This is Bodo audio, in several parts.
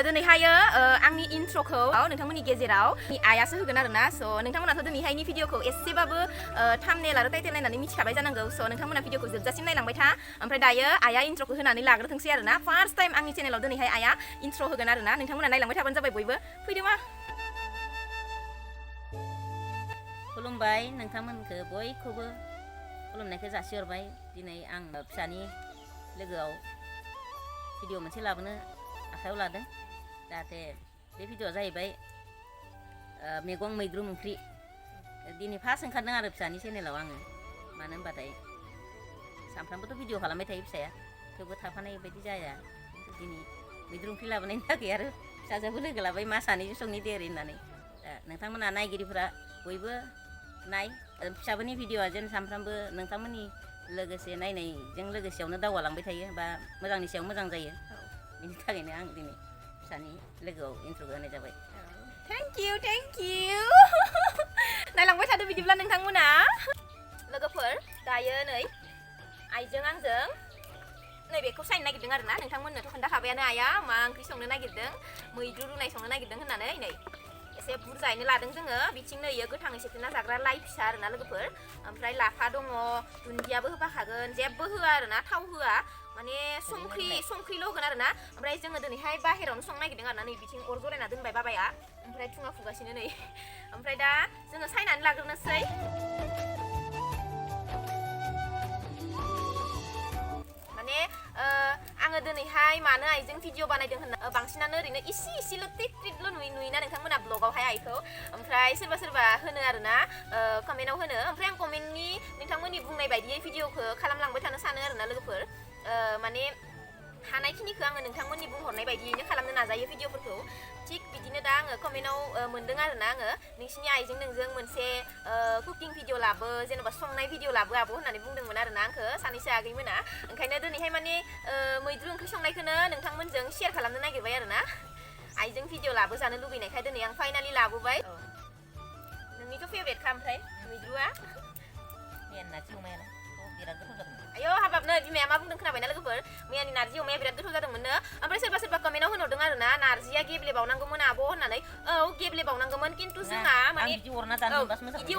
दिनैहायो आंनि इन्ट्र'खौ नोंथांमोननि गेजेराव आयासो होगोन आरोना स' नोंथांमोनाथ' दिनैहायनि भिडिअखौ एसेबाबो थाम्बनेल आरो टाइटेल नायनानै मिथिखाबाय जानांगौ स' नोंथांमोना भिडिअखौ जोबजासिम नायलांबाय था ओमफ्राय दायो आया इन्ट्र'खौ होनानै लाग्रोथोंसै आरोना फार्स्ट टाइम आंनि चेनेलाव दिनैहाय आया इन्ट्र' होगोन आरोना नोंथांमोना नायलांबाय थाबानो जाबाय बयबो फैदो मा खुलुमबाय नोंथांमोनखौ बयखौबो खुलुमनायखौ जासिहरबाय दिनै आं फिसानि लोगोआव भिडिअ मोनसे लाबोनो आखायाव लादों जाहाथे बे भिडिअआ जाहैबाय मैगं मैद्रु ओंख्रि दिनै फार्स्ट ओंखारदों आरो फिसानि चेनेलाव आङो मानो होनबाथाय सानफ्रामबोथ' भिडिअ खालामबाय थायो फिसाया थेवबो थाफानाय बायदि जाया खिन्थु दिनै मैद्रु ओंख्रि लाबोनायनि थाखाय आरो फिसाजोंबो लोगो लाबाय मा सानैजों संनि दे होननानै नोंथांमोना नायगिरिफोरा बयबो नाय फिसाफोरनि भिडिअआ जेन सानफ्रामबो नोंथांमोननि लोगोसे नायनायजों लोगोसेयावनो दावगालांबाय थायो बा मोजांनि सायाव मोजां जायो बेनि थाखायनो आं दिनै फिसानि लोगोआव इन्ट्र' होनाय जाबाय थेंक इउ नायलांबाय थादो बिदिब्ला नोंथांमोना लोगोफोर दायो नै आइजों आंजों नैबेखौ सायनो नागिरदों आरोना नोंथांमोननोथ' खोन्थाखाबायानो आइया मा ओंख्रि संनो नागिरदों मैद्रु रुनाय संनो नागिरदों होननानै नै एसे बुरजायैनो लादों जोङो बिथिं नै गोथाङै सेफ्लेना जाग्रा लाइ फिसा आरोना लोगोफोर ओमफ्राय लाफा दङ दुन्दियाबो होफाखागोन जेबो होआ आरोना थाव होआ माने संख्रिल' होगोन आरोना ओमफ्राय जोङो दिनैहाय बाहेरावनो संनो नागिरदों आरोना नै बिथिं अर जरायना दोनबाय बाबाया ओमफ्राय थुङा फुगासिनो नै ओमफ्राय दा जोङो सायनानै लाग्रोनोसै माने आङो दिनैहाय मानो आइजों भिडिअ बानायदों होनना बांसिनानो ओरैनो इसेल' ट्रिटल' नुयोना नोंथांमोना ब्लगावहाय आइखौ ओमफ्राय सोरबा होनो आरोना कमेन्टआव होनो ओमफ्राय आं कमेन्टनि नोंथांमोननि बुंनाय बायदियै भिडिअखौ खालामलांबाय थानो सानो आरोना लोगोफोर माने हानायखिनिखौ आङो नोंथांमोननि बुंहरनाय बायदियैनो खालामनो नाजायो भिडिअफोरखौ थिग बिदिनो दा आङो कमेन्टआव मोन्दों आरोना आङो नोंसिनि आइजों नोंजों मोनसे कुकिं भिडिअ लाबो जेनेबा संनाय भिडिअ लाबो आब' होननानै बुंदोंमोन आरोना आंखौ सानैसो आगैमोना ओंखायनो दिनैहाय माने मैद्रु ओंख्रि संनायखौनो नोंथांमोनजों शेयार खालामनो नागिरबाय आरोना आइजों भिडिअ लाबो जानो लुबैनायखाय दिनै आं फाइनालि लाबोबाय नोंनिथ' फेभरेटखा ओमफ्राय मैद्रुआ नारजि अमायालाय बिराद गोथाव जादोंमोन आयो हाबाबनो बिमाया मा बुंदों खोनाबायना लोगोफोर मैयानि नारजि अमाया बिराद गोथाव जादोंमोननो ओमफ्राय सोरबा कमेन्टआव होनहरदों आरोना नारजिया गेब्लेबावनांगौमोन आब' होननानै औ गेब्लेबावनांगौमोन खिन्थु जोंहा माने बिदि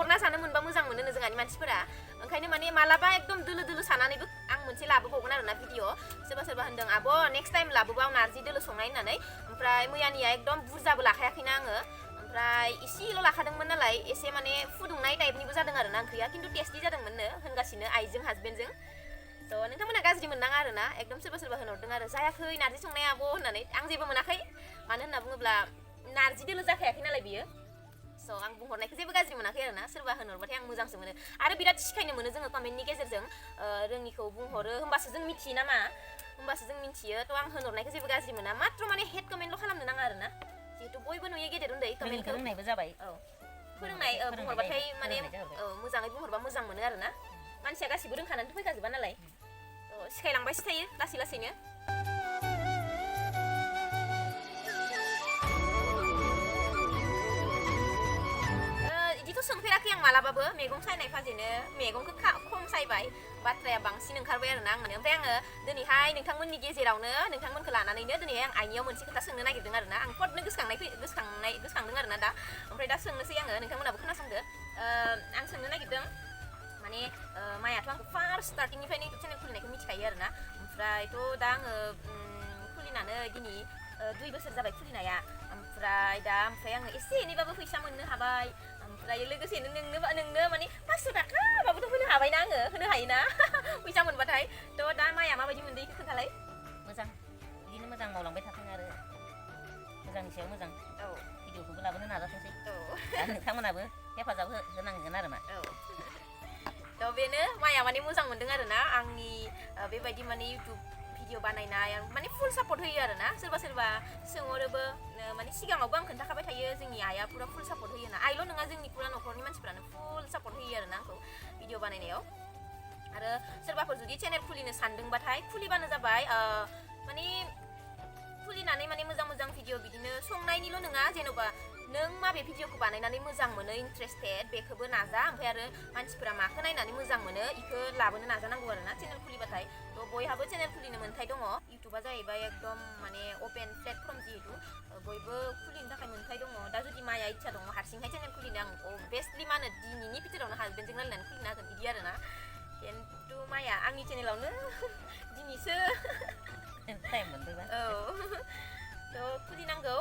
अरना जानो मोनबा मोजां मोनो जोंहानि मानसिफोरा ओंखायनो माने मालाबा एकदम दोलो सानानैबो आं मोनसे लाबोबावगोन आरोना भिडिअ सोरबा होनदों आब' नेक्स्ट टाइम लाबोबाव नारजि दोलो संनाय होननानै ओमफ्राय मैयानिया एकदम बुरजाबो लाखायाखैना आङो ओमफ्राय इसेल' लाखादोंमोन नालाय एसे माने फुदुंनाय टाइपनिबो जादों आरोना ओंख्रिया खिन्थु टेस्टि जादोंमोननो होनगासिनो आइजों हासबेन्डजों स' नोंथांमोना गाज्रि मोननाङा आरोना एकदम सोरबा होनहरदों आरो जायाखै नारजि संनाया आब' होननानै आं जेबो मोनाखै मानो होनना बुङोब्ला नारजि दोलो जाखायाखै नालाय बियो स' आं बुंहरनायखौ जेबो गाज्रि मोनाखै आरोना सोरबा होनहरबाथाय आं मोजांसो मोनो आरो बिराद सिखायनो मोनो जोङो कमेन्टनि गेजेरजों रोङिखौ बुंहरो होमबासो जों मिथियो नामा होमबासो जों मिथियो थ' आं होनहरनायखौ जेबो गाज्रि मोना मात्र माने हेड कमेन्टल' खालामनो नाङा आरोना जिहेतु बयबो नुयो गेदेर उन्दै कमेन्टखौ रोंनायबो जाबाय औ फोरोंनाय बुंहरबाथाय माने मोजाङै बुंहरबा मोजां मोनो आरोना मानसिया गासिबो रोंखानानैथ' फैखाजोबा नालाय सिखायलांबायसो थायो लासैनो बिदिथ' सोंफेराखै आं मालाबाबो मैगं सायनाय फाजेनो मैगंखौ खम सायबाय बाथ्राया बांसिन ओंखारबाय आरोना आंनो ओमफ्राय आङो दिनैहाय नोंथांमोननि गेजेरावनो नोंथांमोनखौ लानानैनो दिनैहाय आं आइनियाव मोनसे खोथा सोंनो नागिरदों आरोना आं फटनो गोसोखांदों आरोना दा ओमफ्राय दा सोंनोसै आङो नोंथांमोनाबो खोनासंदो आं सोंनो नागिरदों माने मायाथ' आंखौ फार्स्ट स्टार्टिंनिफ्रायनो इउटुब चेनेल खुलिनायखौ मिथिखायो आरोना ओमफ्रायथ' दा आङो खुलिनानै दिनै 2 बोसोर जाबाय खुलिनाया ओमफ्राय आङो एसे एनैबाबो फैसा मोननो हाबाय ओमफ्राय लोगोसेनो नोंनो माने 500 थाखाबाबोथ' होनो हाबायना आङो होनो हायोना फैसा मोनबाथाय थ' दा माया माबायदि मोनदों बेखौ खोन्थालाय मोजां बिदिनो मोजां मावलांबाय थाथों आरो मोजांनि सायाव मोजां भिडिअखौबो लाबोनो नाजाथोंसै आरो नोंथांमोनाबो हेफाजाब होनांगोन आरो मा थ' बेनो माया माने मोजां मोनदों आरोना आंनि बेबायदि माने इउटुब भिडिअ बानायनाय माने फुल सापर्ट होयो आरोना सोरबा सोंहरोबो माने सिगाङावबो आं खोन्थाखाबाय थायो जोंनि आइया पुरा फुल सापर्ट होयो ना आइल' नङा जोंनि पुरा न'खरनि मानसिफ्रानो फुल सापर्ट होयो आरोना आंखौ भिडिअ बानायनायाव आरो सोरबाफोर जुदि चेनेल खुलिनो सानदोंबाथाय खुलिबानो जाबाय माने खुलिनानै माने मोजां भिडिअ बिदिनो संनायनिल' नङा जेन'बा नों माबे भिडिअखौ बानायनानै मोजां मोनो इन्ट्रेस्टेड बेखौबो नाजा ओमफ्राय आरो मानसिफोरा माखौ नायनानै मोजां मोनो इखौ लाबोनो नाजानांगौ आरोना चेनेल खुलिबाथाय थ' बयहाबो चेनेल खुलिनो मोन्थाय दङ इउटुबा जाहैबाय एकदम माने अपेन प्लेटफर्म जिहेतु बयबो खुलिनो थाखाय मोन्थाय दङ दा जुदि माया इच्छा दङ हारसिंहाय चेनेल खुलिनो आं अभियासलि मा होनो दिनैनि भितरावनो हासबेन्डजों रायलायनानै खुलिनो हागोन बिदि आरोना खिन्थु माया आंनि चेनेलावनो दिनैसो टाइम मोनदोंबा औ थ' खुलिनांगौ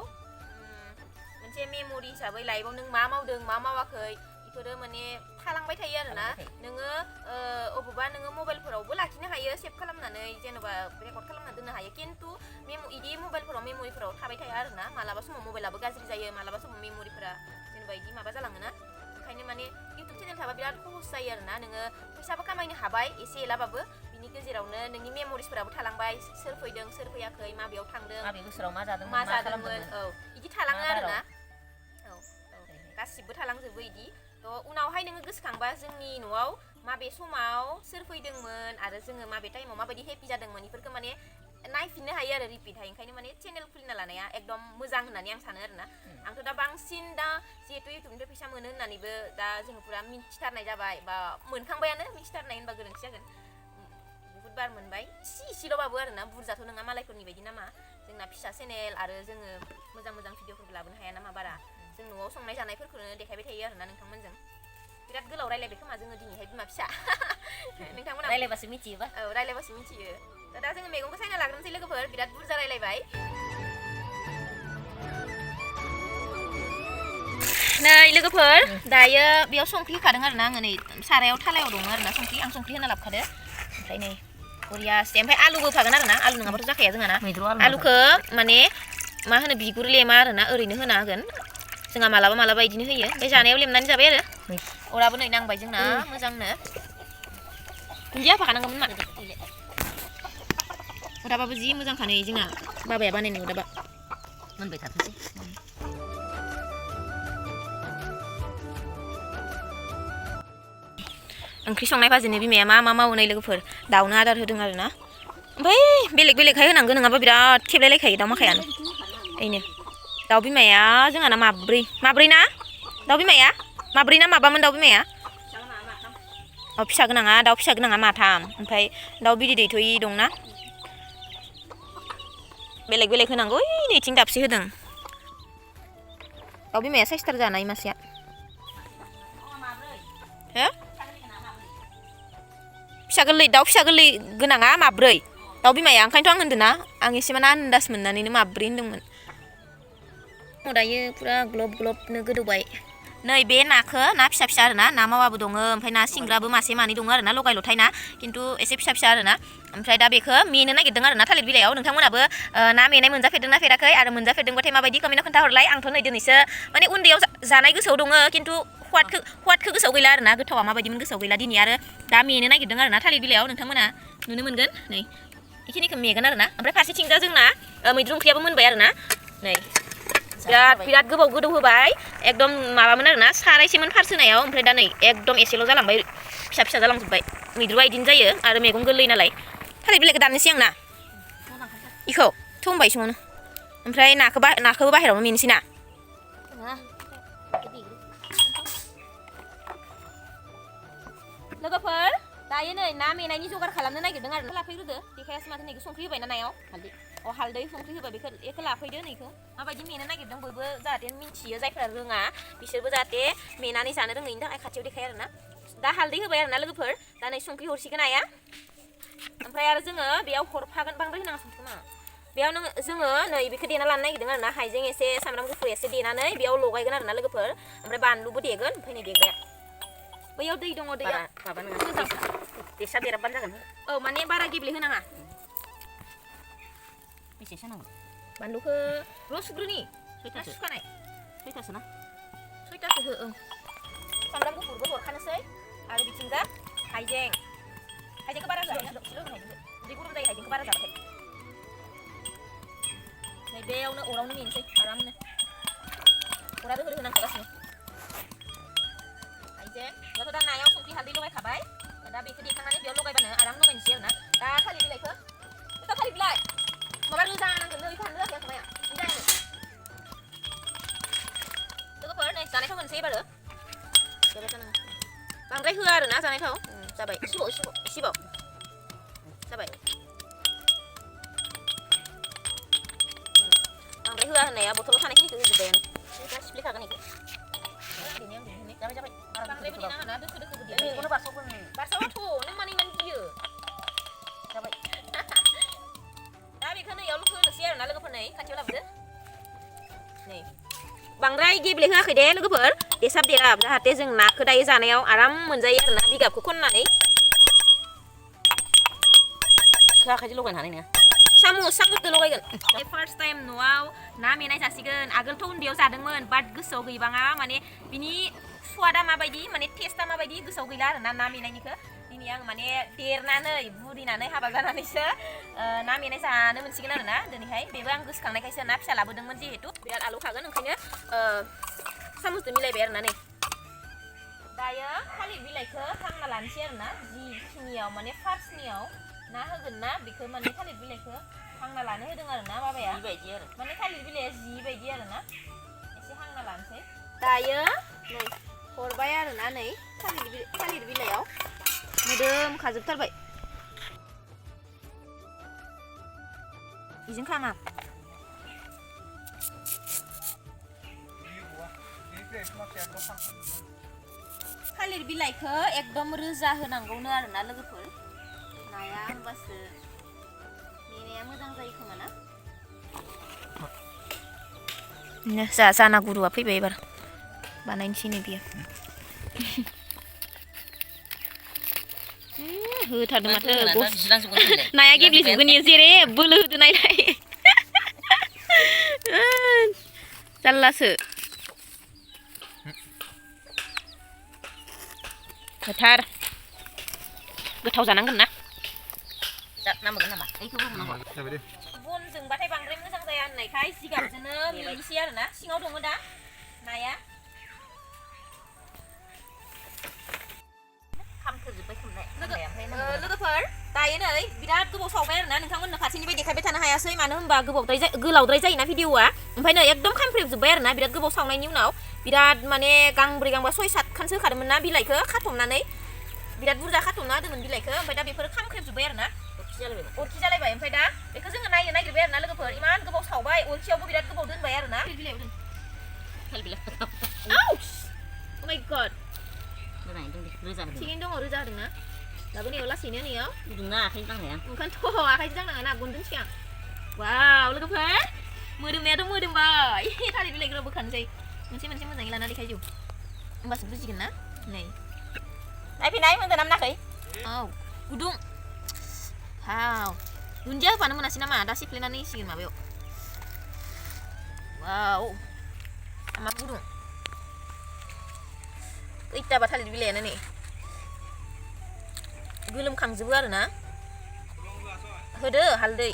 मोनसे मेम'रि हिसाबै लाइफआव नों मा मावदों मा मावाखै बेफोरो माने थालांबाय थायो आरोना नोङो अबेबा नोङो मबाइलफोरावबो लाखिनो हायो सेभ खालामनानै जेनेबा रेकर्ड खालामना दोननो हायो खिन्थु इदि मबाइलफोराव मेम'रिफोराव थाबाय थाया आरोना मालाबा समाव मबाइलाबो गाज्रि जायो मालाबा समाव मेम'रिफोरा जेनेबा इदि माबा जालाङोना ओंखायनो माने इउटुब चेनेल थाबा बिराद सहस जायो आरोना नोङो फैसाबो खामायनो हाबाय एसे एलाबाबो बिनि गेजेरावनो नोंनि मेम'रिसफोराबो थालांबाय सोर फैदों सोर फैयाखै माबेयाव थांदों माबे बोसोराव मा जादोंमोन औ इदि थालाङो आरोना औ गासिबो थालांजोबो इदि थ' उनावहाय नोङो गोसोखांबा जोंनि न'आव माबे समाव सोर फैदोंमोन आरो जोङो माबे टाइमाव माबायदि हेपि जादोंमोन बेफोरखौ माने नायफिननो हायो आरो रिपिटहाय ओंखायनो माने चेनेल खुलिना लानाया एकदम मोजां होननानै आं सानो आरोना आंथ' दा बांसिन दा जिहेतु इउटुबनिफ्राय फैसा मोनो होननानैबो दा जोङो पुरा मिथिथारनाय जाबाय बा मोनखांबायानो मिथिथारनाय होनबा गोरोन्थि जागोन बुहुत बार मोनबाय इसेल'बाबो आरोना बुरजाथ' नङा मालायफोरनि बायदि नामा जोंना फिसा चेनेल आरो जोङो मोजां मोजां भिडिअफोरखौ लाबोनो हाया नामा बारा जों न'आव संनाय जानायफोरखौनो देखायबाय थायो आरोना नोंथांमोनजों बिराद गोलाव रायलायबाय खोमा जोङो दिनैहाय बिमा फिसा नोंथांमोना रायलायबासो मिथियोबा औ रायलायबासो मिथियो दा जोङो मैगंखौ सायना लाग्रोनोसै लोगोफोर बिराद बुरजा रायलायबाय नै लोगोफोर दायो बेयाव संख्रि होखादों आरोना आङो नै सारायाव थालायाव दङ आरोना संख्रि आं संख्रि होना लाबोखादो ओमफ्राय नै बरियासे ओमफ्राय आलुबो होफागोन आरोना आलु नङाबाथ' जाखाया जोंहाना आलुखौ माने मा होनो बिगुर लेमा आरोना ओरैनो होना होगोन जोंहा मालाबा मालाबा इदिनो होयो ओमफ्राय जानायाव लेमनानै जाबाय आरो अराबो नै नांबाय जोंना मोजांनो दुन्दिया होफाखानांगौमोन मा अदाबाबो जि मोजांखा नै जोंना बाबाया बानायनाय अदाबा मोनबाय थाथोंसै ओंख्रि संनाय फाजिनो बिमाया मा मा मावो नै लोगोफोर दाउनो आदार होदों आरोना ओमफ्राय बेलेग बेलेगहाय होनांगौ नङाबा बिराद खेबलायलायखायो दाउ माखायानो ओइनो दाउ बिमाया जोंहाना माब्रै ना दाउ बिमाया माब्रै ना माबामोन दाउ बिमाया फिसा गोनाङा दाउ फिसा गोनाङा माथाम ओमफ्राय दाउ बिदै दैथ'यि दंना बेलेग बेलेग होनांगौ ओइ नैथिं दाबसे होदों दाउ बिमाया साइसथार जानाय मासेया हो दाउ फिसा गोरलै गोनाङा माब्रै दाउ बिमाया ओंखायनोथ' आं होनदों ना आं एसेमान आन्दाज मोननानैनो माब्रै होनदोंमोन दायो पुरा ग्लब ग्लबनो गोदौबाय नै बे नाखौ ना फिसा फिसा आरोना ना मावाबो दङ ओमफ्राय ना सिंग्राबो मासे मानै दङ आरोना लगाय लथाय ना खिन्थु एसे फिसा फिसा आरोना ओमफ्राय दा बेखौ मेनो नागिरदों आरोना थालिर बिलाइयाव नोंथांमोनाबो ना मेनाय मोनजाफेरदोंना फेराखै आरो मोनजाफेरदोंबाथाय माबायदि कमेन्टआव खोन्थाहरलाय आंथ' नै दिनैसो माने उन्दैयाव जानाय गोसोआव दङ खिन्थु हवादखौ गोसोआव गैला आरोना गोथावा माबायदिमोन गोसोआव गैला दिनै आरो दा मेनो नागिरदों आरोना थालिर बिलाइयाव नोंथांमोना नुनो मोनगोन नै बेखिनिखौ मेगोन आरोना ओमफ्राय फारसेथिंजा जोंना मैद्रु ओंख्रियाबो मोनबाय आरोना नै बिराद गोबाव गोदौ होबाय एकदम माबामोन आरोना सारायसेमोन फार्स्ट होनायाव ओमफ्राय दा नै एकदम एसेल' जालांबाय फिसा फिसा जालांजोब्बाय मैद्रुआ इदिनो जायो आरो मैगं गोरलै नालाय थालिर बिलाइखौ दाननोसै आं ना इखौ थुमबाय समावनो ओमफ्राय नाखौबो बाहेरायावनो मेनोसै ना लोगोफोर दायो नै ना मेनायनि जगार खालामनो नागिरदों आरो लाफैग्रोदो देखायासै माथो नैखौ संख्रि होबाय ना नायाव हालदै संख्रि होबाय बेखौ लाफैदो नैखौ माबायदि मेनो नागिरदों बयबो जाहाथे मिन्थियो जायफोरा रोङा बिसोरबो जाहाथे मेनानै जानो रोङैनि थाखाय खाथियाव देखायो आरोना दा हालदै होबाय आरोना लोगोफोर दा नै संख्रि हरसिगोन आया ओमफ्राय आरो जोङो बेयाव हरफागोन बांद्राय होनाङा संख्रि बेयाव जोङो नै बेखौ देना लानो नागिरदों आरोना हाइजें एसे सामब्राम गुफुर एसे देनानै बेयाव लगायगोन आरोना लोगोफोर ओमफ्राय बानलुबो देगोन ओमफ्राय नै देग्राया बैयाव दै दङ दैया माबा नङा देसा देराबानो जागोन औ माने बारा गेब्लेहोनाङा बेसेसो नांगौ बानलुखौ र' सुग्रोनि सुखानाय सयथासो ना सयथासो हो सामब्राम गुफुरबो हरखानोसै आरो बिथिंजा हाइजेंखौ बारा जाबाय दै गरम जायो हाइजेंखौ बारा जाबाथाय नै बेयावनो अरावनो मेनोसै आरामनो अरा रोहो रोहो नांखागासिनो हाइजें दा नायाव संख्रि हालदै लगायखाबाय दा बेखौ देखांनानै बेयाव लगायबानो आराम लगायनोसै आरोना दा थालिर बिलाइखौ थालिर बिलाइ माबा रोजा नांगोन नै फाननो जायाखै खोमाया ना जानाय थाव जाबाय इसेबाव जाबाय बांद्राय होआ होननाया बथलाव थानायखिनिखौ होजोब्बायानो दा सिफ्लेखागोन इखो जाबाय बांद्रायबो देनाङा ना दोखो देयो बेखौनो बारसावगोन बारसावाथ' नों मानो इमान गियो जाबाय दा बेखौ नैयाव होनोसै आरोना लोगोफोर नै खाथियाव लाबोदो नै बांद्राय गेब्लेहोआखै दे लोगोफोर देसाब देराब जाहाथे जों नाखौ दायो जानायाव आराम मोनजायो आरोना बिगाबखौ खननानै आखाइजों लगायनो हानाय नङा साम'सजों लगायगोन फार्स्ट टाइम न'आव ना मेनाय जासिगोन आगोलथ' उन्दैयाव जादोंमोन बाट गोसोआव गैबाङा माने बिनि स्वादा माबायदि माने टेस्टआ माबायदि गोसोआव गैला आरोना ना मेनायनिखौ दिनै आं माने देरनानै बुरिनानै हाबा जानानैसो ना मेनाय जानो मोनसिगोन आरोना दिनैहाय बेबो आं गोसोखांनायखायसो ना फिसा लाबोदोंमोन जिहेतु बिराद आलौ खागोन ओंखायनो साम'सजों मिलायबाय आरोना नै दायो थालिर बिलाइखौ हांना लानोसै आरोना जिखिनियाव माने फार्स्टनियाव ना होगोन ना बेखौ माने थालिर बिलाइखौ हांना लानो होदों आरोना बाबाया बेबायदि आरो माने थालिर बिलाइया जि बायदि आरोना एसे हांना लानोसै दायो नै हरबाय आरोना नै थालिर बिलाइयाव मोदोम खाजोबथारबाय इजों खामा थालिर बिलाइखौ एकदम रोजा होनांगौनो आरोना लोगोफोर नाया होनबासो मेनाया मोजां जायो खोमा ना जाना गुरुआ फैबाय एबार बानायनोसै नै बियो होथारदों माथो नाया गेब्लेजोबगोन इयो जेरै बोलो होदो नायलाय जारलासो गोथार गोथाव जानांगोन ना नांबावगोन नामा बेखौबो होनांगौ बनजोंबाथाय बांद्राय मोजां जाया होननायखाय जिगाबजोंनो मेनोसै आरोना सिङाव दङ दा नाया लोगोफोर दायो नै बिराद गोबाव सावबाय आरोना नोंथांमोननो खाथिनिफ्राय देखायबाय थानो हायासै मानो होनबा गोलावद्राय जायोना भिडिअआ ओमफ्राय नै एकदम खामफ्रेबजोब्बाय आरोना बिराद गोबाव सावनायनि उनाव बिराद माने गांब्रै गांबा 6-7 खानसो होखादोंमोन ना बिलाइखौ खाथबनानै बिराद बुरजा खाथबना होदोंमोन बिलाइखौ ओमफ्राय दा बेफोर खामख्रेबजोब्बाय आरोना अरखि जालायबाय ओमफ्राय दा बेखौ जोङो नायनो नागिरबाय आरोना लोगोफोर इमान गोबाव सावबाय अरखियावबो बिराद गोबाव दोनबाय आरोना बिलाइयाव दोन आउच अ माय गड थिगैनो दङ रोजा होदोंना दाबो नैयाव लासैनो नैयाव गुदुंना आखाइजों दांनाया ओंखायनोथ' आखाइजों दांनाङा ना गनजों सिगां वाव लोगोफोर मोदोमनायाथ' मोदोमबाय थालिर बिलाइखौ बोखानोसै मोनसे मोजाङै लाना देखायजो होमबासो बुजिगोन ना नै नायफैनाय मोनगोन ना मोनाखै औ गुदुं वाव दुन्दिया होफानो मोनासै नामा दा सिफ्लेनानै होसिगोन माबायाव वाव मा गुदुं खैथाबा थालिर बिलाइयानो नै गोलोमखांजोबो आरोना होदो हालदै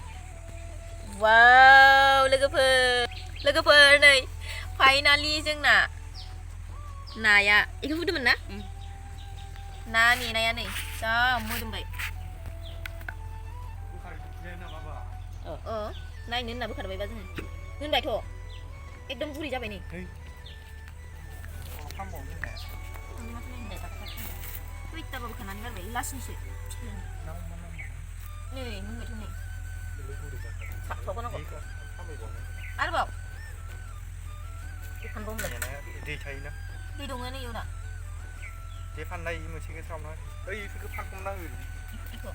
वाव लोगोफोर नै फाइनालि जोंना नाया बेखौ होदोंमोन ना ना मेनाया नै जा मोदोमबाय नायनो होनना बोखारबायबा जोङो दोनबायथ' एकदम गुरै जाबाय नै खैथाबा बोखारनानै गारबाय लासैसो नै मोनबायथ' नै आरोबाव दै थायोना दै दङ नै इयाव दा दै फाननाय मोनसे गेसावना ओइफोरखौ फानखुमना हो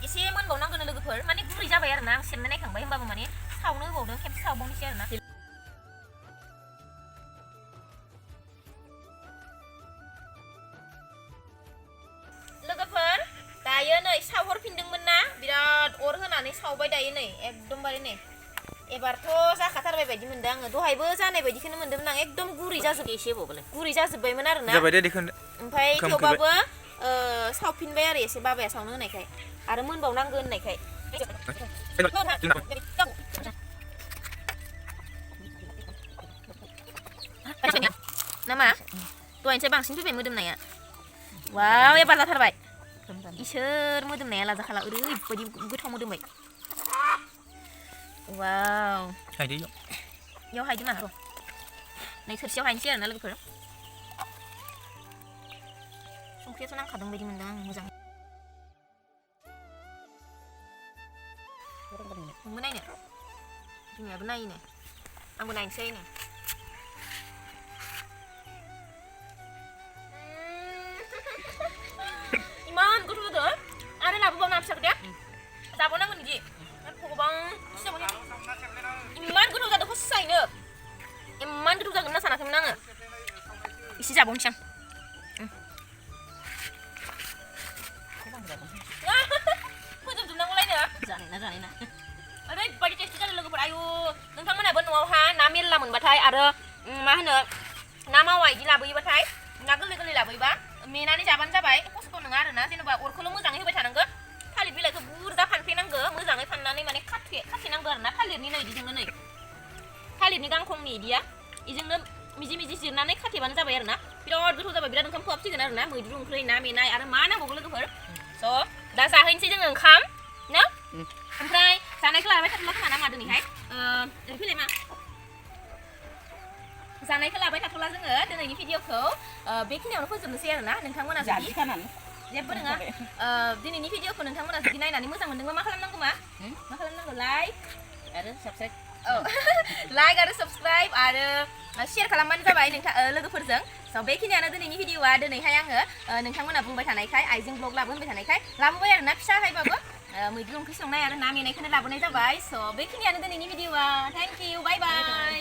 एसे मोनबावनांगोन लोगोफोर माने गुरै जाबाय आरोना आं सेरना नायखांबाय होमबाबो माने सावनो होबावदों खेबसे सावबावनोसै आरोना लोगोफोर दायो नै सावहरफिनदोंमोन ना बिराद अर होनानै सावबाय दायो नै एकदमबारे नै एबारथ' जाखाथारबाय बायदि मोनदों आङो दहायबो जानाय बायदिखौनो मोनदोंमोन आं एकदम गुरै जाजोब्बायमोन आरोना ओमफ्राय थेवबाबो सावफिनबाय आरो एसे बाबाया सावनो होनायखाय आरो मोनबावनांगौ होननायखाय नामा दहायनिफ्राय बांसिन फैबाय मोदोमनाया वाव एबार जाथारबाय इसोर मोदोमनाया लाजाखाला ओरैबायदि गोथाव मोदोमबाय वाव इयाव हायदो मा र' नै थोरसियाव हायनोसै आरोना लोगोफोर संख्रियाथ' नांखादों बायदि मोनदों आं मोजां नोंबो नायनो बिमायाबो नायोनो आंबो नायनोसै नो इमान गोथाव जादों आरो लाबोबावना फिसा खोथाया जाबावनांगोन बिदि भगबान इमान गोथाव जादों हस्सायैनो इमान गोथाव जागोन होनना सानाखैमोन आङो एसे जाबावनोसै आं फोजोबजोबनांगौलायनो जानाय ना ओरैबायदि टेस्टि जादों लोगोफोर आयु नोंथांमोनाबो न'आवहा ना मेरला मोनबाथाय आरो मा होनो ना मावा इदि लाबोयोबाथाय ना गोरलै गोरलै लाबोयोबा मेनानै जाबानो जाबाय खस्थ' नङा आरोना जेनेबा अरखौल' मोजाङै होबाय थानांगो थालिर बिलाइखौ बुरजा फानफ्लेनांगो मोजाङै फाननानै माने खाथेनांगो आरोना थालिरनि नै इदिजोंनो नै थालिरनि गांखंनि इदिया इजोंनो मिजि मिजि जिरनानै खाथेबानो जाबाय आरोना बिराद गोथाव जाबाय बिराद ओंखाम खहाबसिगोन आरोना मैद्रु ओंख्रि ना मेनाय आरो मा नांबावगौ लोगोफोर स' दा जाहैनोसै जोङो ओंखाम ना ओमफ्राय जानायखौ लाबाय थाथ'ला खोमा ना मा दिनैहाय फैलाय मा जानायखौ लाबाय थाथ'ला जोङो दिनैनि भिडिअखौ बेखिनियावनो फोजोबनोसै आरोना नोंथांमोना जुदि जेबो नङा दिनैनि भिडिअखौ नोंथांमोना जुदि नायनानै मोजां मोनदोंबा मा खालामनांगौ लाइक आरो साबस्क्राइब लाइक आरो साबस्क्राइब आरो शेयार खालामबानो जाबाय लोगोफोरजों स' बेखिनियानो दिनैनि भिडिअआ दिनैहाय आङो नोंथांमोना बुंबाय थानायखाय आइजें ब्लग लाबो होनबाय थानायखाय लाबोबाय आरोना फिसाहायबाबो मैद्रु ओंख्रि संनाय आरो ना मेनायखौनो लाबोनाय जाबाय स' बेखिनियानो दिनैनि भिडिअआ थेंक इउ बाय बाय